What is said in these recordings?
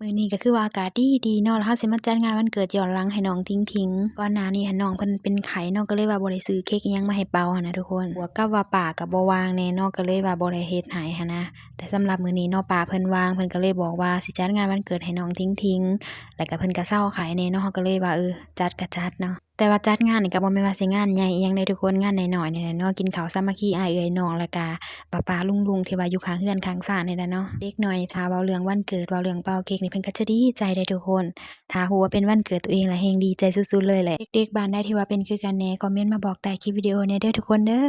ມື້ນີ້ກໍຄືວ່າອາກາດດີໆເນາະ ແລ້ວເຮົາຊິມາຈັດງານວັນເກີດຍ້ອນຫຼັງໃຫ້ນ້ອງທິງທິງ. ກ່ອນໜ້ານີ້ຫັ້ນນ້ອງເພິ່ນເປັນໄຂ້ເນາະ ກໍເລີຍວ່າບໍ່ໄດ້ຊື້ເຄ້ກອີ່ຫຍັງມາໃຫ້ເປົ່າຫັ້ນນະທຸກຄົນ. ບວກກັບວ່າປ້າກໍບໍ່ວ່າງແດ່ເນາະ ກໍເລີຍວ່າບໍ່ໄດ້ເຮັດໃຫ້ຫັ້ນນະ. ແຕ່ສຳລັບມື້ນີ້ເນາະ ປ້າເພິ່ນວ່າງ ເພິ່ນກໍເລີຍບອກວ່າຊິຈັດງານວັນເກີດໃຫ້ນ້ອງທິງທິງ ແລ້ວກໍເພິ່ນກໍເຊົາໄຂ້ແດ່ເນາະ ເຮົາກໍເລີຍວ່າ ເອີ ຈັດກໍຈັດເນາະ. ແຕ່ວ່າຈັດງານນີ້ກໍບໍ່ແມ່ນວ່າຊິງານໃຫຍ່ອີ່ຫຍັງເດ້ທຸກຄົນ ງານນ້ອຍໆນີ້ແຫຼະເນາະ ກິນເຂົ້າສາມັກຄີອ້າຍເອື້ອຍນ້ອງ ແລ້ວກະປ້າໆລຸງໆທີ່ວ່າຢູ່ຂ້າງເຮືອນຂ້າງຊານນີ້ແຫຼະເນາະ. ເດັກນ້ອຍນີ້ຖ້າເວົ້າເລື່ອງວັນເກີດ ເວົ້າເລື່ອງເປົ່າເຄ້ກນີ້ ເພິ່ນກໍຈະດີໃຈເດ້ທຸກຄົນ. ຖ້າຮູ້ວ່າເປັນວັນເກີດຕົວເອງລະແຮ່ງດີໃຈສຸດໆເລີຍແຫຼະ. ເດັກໆບ້ານໃດທີ່ວ່າເປັນຄືກັນແດ່ ຄອມເມັນມາບອກໃຕ້ຄລິບວິດີໂອແດ່ເດີທຸກຄົນເດີ.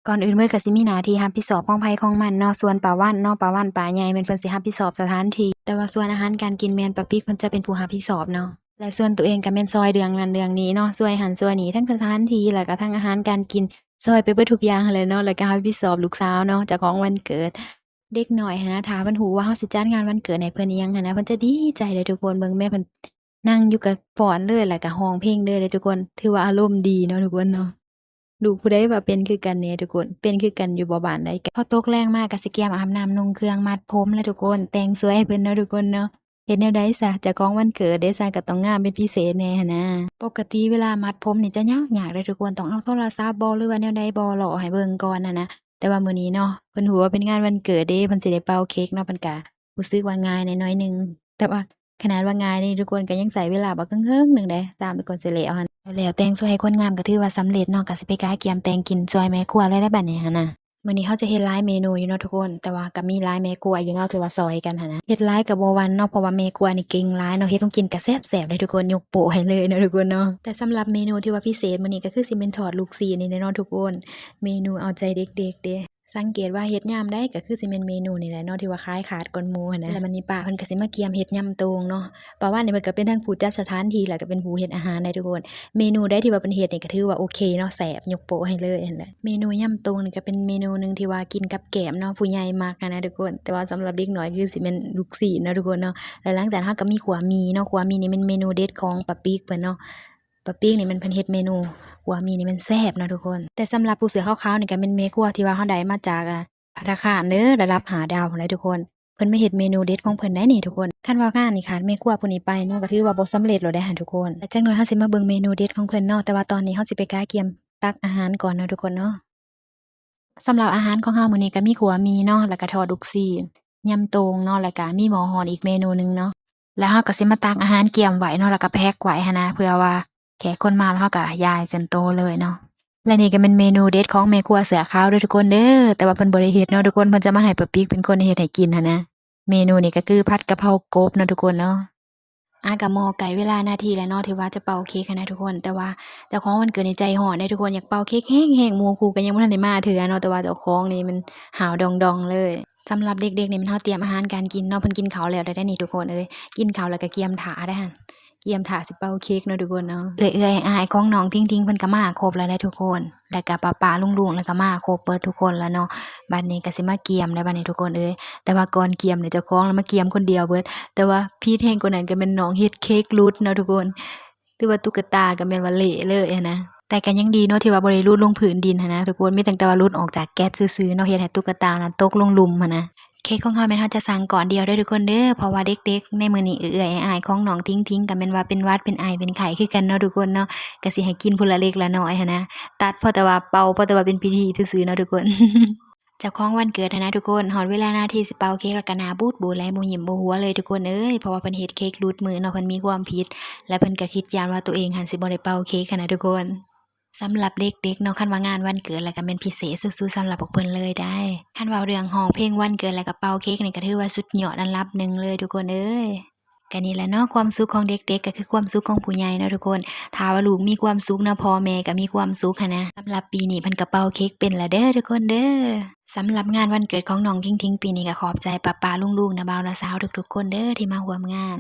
ກ່ອນອື່ນເໝິດກໍຊິມີໜ້າທີ່ຮັບຜິດຊອບຂອງໃຜຂອງມັນເນາະ. ສ່ວນປ້າວັນເນາະ ປ້າວັນປ້າໃຫຍ່ແມ່ນເພິ່ນຊິຮັບຜິດຊອບສະຖານທີ່ ແຕ່ວ່າສ່ວນອາຫານການກິນແມ່ນປ້າປິກເພິ່ນຈະເປັນຜູ້ຮັບຜິດຊອບເນາະ. ແລະສ່ວນຕົວເອງກໍແມ່ນຊ່ອຍເລື່ອງນັ້ນເລື່ອງນີ້ເນາະ ຊ່ອຍຫັ້ນຊ່ອຍນີ້ ທັງສະຖານທີ່ ແລ້ວກໍທັງອາຫານການກິນ ຊ່ອຍໄປເບິດທຸກຢ່າງຫັ້ນແຫຼະເນາະ. ແລ້ວກໍຮັບຜິດຊອບລູກສາວເນາະ ເຈົ້າຂອງວັນເກີດ. ເດັກນ້ອຍຫັ້ນນະ ຖ້າເພິ່ນຮູ້ວ່າເຮົາຊິຈັດງານວັນເກີດໃຫ້ເພິ່ນອີ່ຫຍັງຫັ້ນນະ ເພິ່ນຈະດີໃຈເດ້ທຸກຄົນ. ເບິ່ງແມ້ເພິ່ນນັ່ງຢູ່ກໍຟ້ອນເລີຍ ແລ້ວກໍຮ້ອງເພງເລີຍເດ້ທຸກຄົນ. ຖືວ່າອາລົມດີເນາະທຸກຄົນເນາະ. ລູກຜູ້ໃດວ່າເປັນຄືກັນແດ່ທຸກຄົນ ເປັນຄືກັນຢູ່ບໍ່ບ້ານໃດ? ພໍຕົກແລງມາກໍຊິກຽມອາບນ້ຳນຸ່ງເຄື່ອງມັດຜົມແຫຼະທຸກຄົນ ແຕ່ງສວຍໃຫ້ເພິ່ນເນາະທຸກຄົນເນາະ. ເຮັດແນວໃດຊະ ເຈົ້າຂອງວັນເກີດເດ້ຊະ ກໍຕ້ອງງາມເປັນພິເສດແດ່ຫັ້ນນະ. ປົກກະຕິເວລາມັດຜົມນີ້ຈະຍາກໆເດ້ທຸກຄົນ ຕ້ອງເອົາໂທລະສັບບໍ ຫຼືວ່າແນວໃດບໍ ລໍໃຫ້ເບິ່ງກ່ອນຫັ້ນນະ. ແຕ່ວ່າມື້ນີ້ເນາະ ເພິ່ນຮູ້ວ່າເປັນງານວັນເກີດເດ້ ເພິ່ນຊິໄດ້ເປົ່າເຄ້ກເນາະ ເພິ່ນກະຮູ້ສຶກວ່າງ່າຍແດ່ໜ້ອຍໜຶ່ງ ແຕ່ວ່າຂະໜາດວ່າງ່າຍນີ້ທຸກຄົນ ກໍຍັງໃຊ້ເວລາບັກເຫິງໆໜຶ່ງເດ້ ຕາມໄປກ່ອນຊິແລ້ວຫັ້ນ. ແລ້ວແຕ່ງສວຍໃຫ້ຄົນງາມກໍຖືວ່າສຳເລັດເນາະ ກໍຊິໄປກະກຽມແຕ່ງກິນຊ່ອຍແມ່ຄົວເລີຍແຫຼະບັດນີ້ຫັ້ນນະ. ມື້ນີ້ເຮົາຈະເຮັດຫຼາຍເມນູຢູ່ເນາະທຸກຄົນ ແຕ່ວ່າກໍມີຫຼາຍແມ່ຄົວຢູ່ເນາະ ທີ່ວ່າຊ່ອຍກັນຫັ້ນນະ. ເຮັດຫຼາຍກໍບໍ່ຫວັ່ນເນາະ ເພາະວ່າແມ່ຄົວນີ້ເກັ່ງຫຼາຍເນາະ ເຮັດຂອງກິນກໍແຊບໆເດ້ທຸກຄົນ ຍົກໂປ້ໃຫ້ເລີຍເນາະທຸກຄົນເນາະ. ແຕ່ສຳລັບເມນູທີ່ວ່າພິເສດມື້ນີ້ກໍຄືຊິແມ່ນທອດລູກຊີ້ນນີ້ແຫຼະເນາະທຸກຄົນ ເມນູເອົາໃຈເດັກໆເດ້. ສັງເກດວ່າເຮັດຍາມໃດກໍຄືຊິແມ່ນເມນູນີ້ແຫຼະເນາະ ທີ່ວ່າຂາຍຂາດກ່ອນໝູ່ຫັ້ນນະ. ແລ້ວບັດນີ້ປ້າເພິ່ນກໍຊິມາກຽມເຮັດຍຳໂຕ່ງເນາະ. ປ້າວັນນີ້ເພິ່ນກໍເປັນທັງຜູ້ຈັດສະຖານທີ່ ແລ້ວກໍເປັນຜູ້ເຮັດອາຫານໄດ້ທຸກຄົນ. ເມນູໃດທີ່ວ່າເພິ່ນເຮັດນີ້ກໍຖືວ່າໂອເຄເນາະ ແຊບຍົກໂປ້ໃຫ້ເລີຍຫັ້ນແຫຼະ. ເມນູຍຳໂຕ່ງນີ້ກໍເປັນເມນູໜຶ່ງທີ່ວ່າກິນກັບແກ້ມເນາະ ຜູ້ໃຫຍ່ມັກຫັ້ນນະທຸກຄົນ ແຕ່ວ່າສຳລັບເດັກນ້ອຍຄືຊິແມ່ນລູກຊີ້ນເນາະທຸກຄົນເນາະ. ແລ້ວຫຼັງຈາກນັ້ນເຮົາກໍມີຂົ້ວໝີ່ເນາະ ຂົ້ວໝີ່ນີ້ແມ່ນເມນູເດັດຂອງປ້າປິກເພິ່ນເນາະ. ປ້າປິກນີ້ແມ່ນເພິ່ນເຮັດເມນູຂົ້ວໝີ່ນີ້ແມ່ນແຊບເນາະທຸກຄົນ. ແຕ່ສຳລັບຜູ້ເສື້ອຂາວໆນີ້ກໍແມ່ນແມ່ຄົວທີ່ວ່າເຮົາໄດ້ມາຈາກ ອາ ພັດຕາຄານເດີ ລະດັບຫ້າດາວພຸ້ນແຫຼະທຸກຄົນ ເພິ່ນມາເຮັດເມນູເດັດຂອງເພິ່ນໄດ໋ນີ້ທຸກຄົນ. ຄັນວ່າງານນີ້ຂາດແມ່ຄົວຜູ້ນີ້ໄປເນາະ ກໍຖືວ່າບໍ່ສຳເລັດແລ້ວເດ້ຫັ້ນທຸກຄົນ. ແລະຈັກໜ້ອຍເຮົາຊິມາເບິ່ງເມນູເດັດຂອງເພິ່ນເນາະ ແຕ່ວ່າຕອນນີ້ເຮົາຊິໄປກະກຽມຕັກອາຫານກ່ອນເນາະທຸກຄົນເນາະ. ສຳລັບອາຫານຂອງເຮົາມື້ນີ້ກໍມີຂົ້ວໝີ່ເນາະ ແລ້ວກໍທອດລູກຊີ້ນ ຍຳໂຕ່ງເນາະ ແລ້ວກໍມີໝໍ້ຮ້ອນອີກເມນູໜຶ່ງເນາະ. ແລ້ວເຮົາກໍຊິມາຕັກອາຫານກຽມໄວ້ເນາະ ແລ້ວກໍແພັກໄວ້ຫັ້ນນະ ເພື່ອວ່າແຂກຄົນມາແລ້ວເຮົາກໍຢາຍເປັນໂຕເລີຍເນາະ. ແລະນີ້ກໍແມ່ນເມນູເດັດຂອງແມ່ຄົວເສື້ອຂາວເດີທຸກຄົນເດີ ແຕ່ວ່າເພິ່ນບໍ່ໄດ້ເຮັດເນາະທຸກຄົນ ເພິ່ນຈະມາໃຫ້ປ້າປິກເປັນຄົນເຮັດໃຫ້ກິນຫັ້ນນະ. ເມນູນີ້ກໍຄືຜັດກະເພົາກົບເນາະທຸກຄົນເນາະ. ອາ ກໍໝໍ້ໃກ້ເວລານາທີແລ້ວເນາະ ທີ່ວ່າຈະເປົ່າເຄ້ກຫັ້ນນະທຸກຄົນ ແຕ່ວ່າເຈົ້າຂອງວັນເກີດນີ້ໃຈຮ້ອນເດ້ທຸກຄົນ ຢາກເປົ່າເຄ້ກແຮງໆ ໝູ່ຄູ່ກໍຍັງບໍ່ທັນໄດ້ມາເທື່ອເນາະ ແຕ່ວ່າເຈົ້າຂອງນີ້ມັນຫ້າວດ່ອງໆເລີຍ. ສຳລັບເດັກໆນີ້ແມ່ນເຮົາຕຽມອາຫານການກິນເນາະ ເພິ່ນກິນເຂົ້າແລ້ວແລ້ວເດ້ນີ້ທຸກຄົນເອີຍ ກິນເຂົ້າແລ້ວກໍກຽມຖ້າເດ້ຫັ້ນ ກຽມຖ້າຊິເປົ່າເຄ້ກເນາະທຸກຄົນເນາະ. ເອື້ອຍໆອ້າຍໆຂອງນ້ອງທິງທິງເພິ່ນກໍມາຄົບແລ້ວເດ້ທຸກຄົນ ແລ້ວກໍປ້າໆລຸງໆ ແລ້ວກໍມາຄົບເບິດທຸກຄົນແລ້ວເນາະ. ບັດນີ້ກໍຊິມາກຽມແລ້ວບັດນີ້ທຸກຄົນເອີຍ ແຕ່ວ່າກ່ອນກຽມນີ້ເຈົ້າຂອງລະມາກຽມຄົນດຽວເບິດ ແຕ່ວ່າຜິດແຮງກວ່ານັ້ນກໍແມ່ນນ້ອງເຮັດເຄ້ກຫຼຸດເນາະທຸກຄົນ ຖືວ່າຕຸກກະຕາກໍແມ່ນວ່າເລະເລີຍຫັ້ນນະ. ແຕ່ກໍຍັງດີເນາະທີ່ວ່າບໍ່ໄດ້ຫຼຸດລົງພື້ນດິນຫັ້ນນະທຸກຄົນ ມີຕັ້ງແຕ່ວ່າຫຼຸດອອກຈາກແກັດຊື່ໆເນາະ ເຮັດໃຫ້ຕຸກກະຕານັ້ນຕົກລົງລຸ່ມຫັ້ນນະ. ເຄ້ກຂອງເຮົາແມ່ນເຮົາຈະສັ່ງກ້ອນດຽວເດີທຸກຄົນເດີ ເພາະວ່າເດັກໆໃນມື້ນີ້ເອື້ອຍໆອ້າຍໆຂອງນ້ອງທິງທິງກໍແມ່ນວ່າເປັນຫວັດເປັນໄອເປັນໄຂ້ຄືກັນເນາະທຸກຄົນເນາະ ກໍຊິໃຫ້ກິນຜູ້ລະເລັກລະນ້ອຍຫັ້ນນະ ຕັດພໍແຕ່ວ່າເປົ່າ ພໍແຕ່ວ່າເປັນພິທີຊື່ໆເນາະທຸກຄົນ. ເຈົ້າຂອງວັນເກີດຫັ້ນນະທຸກຄົນ ຮອດເວລານາທີຊິເປົ່າເຄ້ກແລ້ວກໍໜ້າບູດໆແຫຼະ ບໍ່ຍິ້ມບໍ່ຫົວເລີຍທຸກຄົນເອີຍ ເພາະວ່າເພິ່ນເຮັດເຄ້ກຫຼຸດມື້ເນາະ ເພິ່ນມີຄວາມຜິດ ແລະເພິ່ນກໍຄິດຢ້ານວ່າຕົວເອງຫັ້ນຊິບໍ່ໄດ້ເປົ່າເຄ້ກຫັ້ນນະທຸກຄົນ. ສຳລັບເດັກໆເນາະ ຄັນວ່າງານວັນເກີດແລ້ວກໍແມ່ນພິເສດສຸດໆສຳລັບພວກເພິ່ນເລີຍໄດ໋. ຄັນເວົ້າເລື່ອງຮ້ອງເພງວັນເກີດແລ້ວກໍເປົ່າເຄ້ກນີ້ກໍຖືວ່າສຸດຍອດອັນດັບໜຶ່ງເລີຍທຸກຄົນເອີຍ. ກໍນີ້ແຫຼະເນາະ ຄວາມສຸກຂອງເດັກໆກໍຄືຄວາມສຸກຂອງຜູ້ໃຫຍ່ເນາະທຸກຄົນ. ຖ້າວ່າລູກມີຄວາມສຸກເນາະ ພໍ່ແມ່ກໍມີຄວາມສຸກຫັ້ນນະ. ສຳລັບປີນີ້ເພິ່ນກໍເປົ່າເຄ້ກເປັນແລ້ວເດີທຸກຄົນເດີ. ສຳລັບງານວັນເກີດຂອງນ້ອງທິງທິງປີນີ້ກໍຂອບໃຈປ້າໆລຸງໆ ນ້າບ່າວນ້າສາວທຸກໆຄົນເດີ ທີ່ມາຮ່ວມງານ.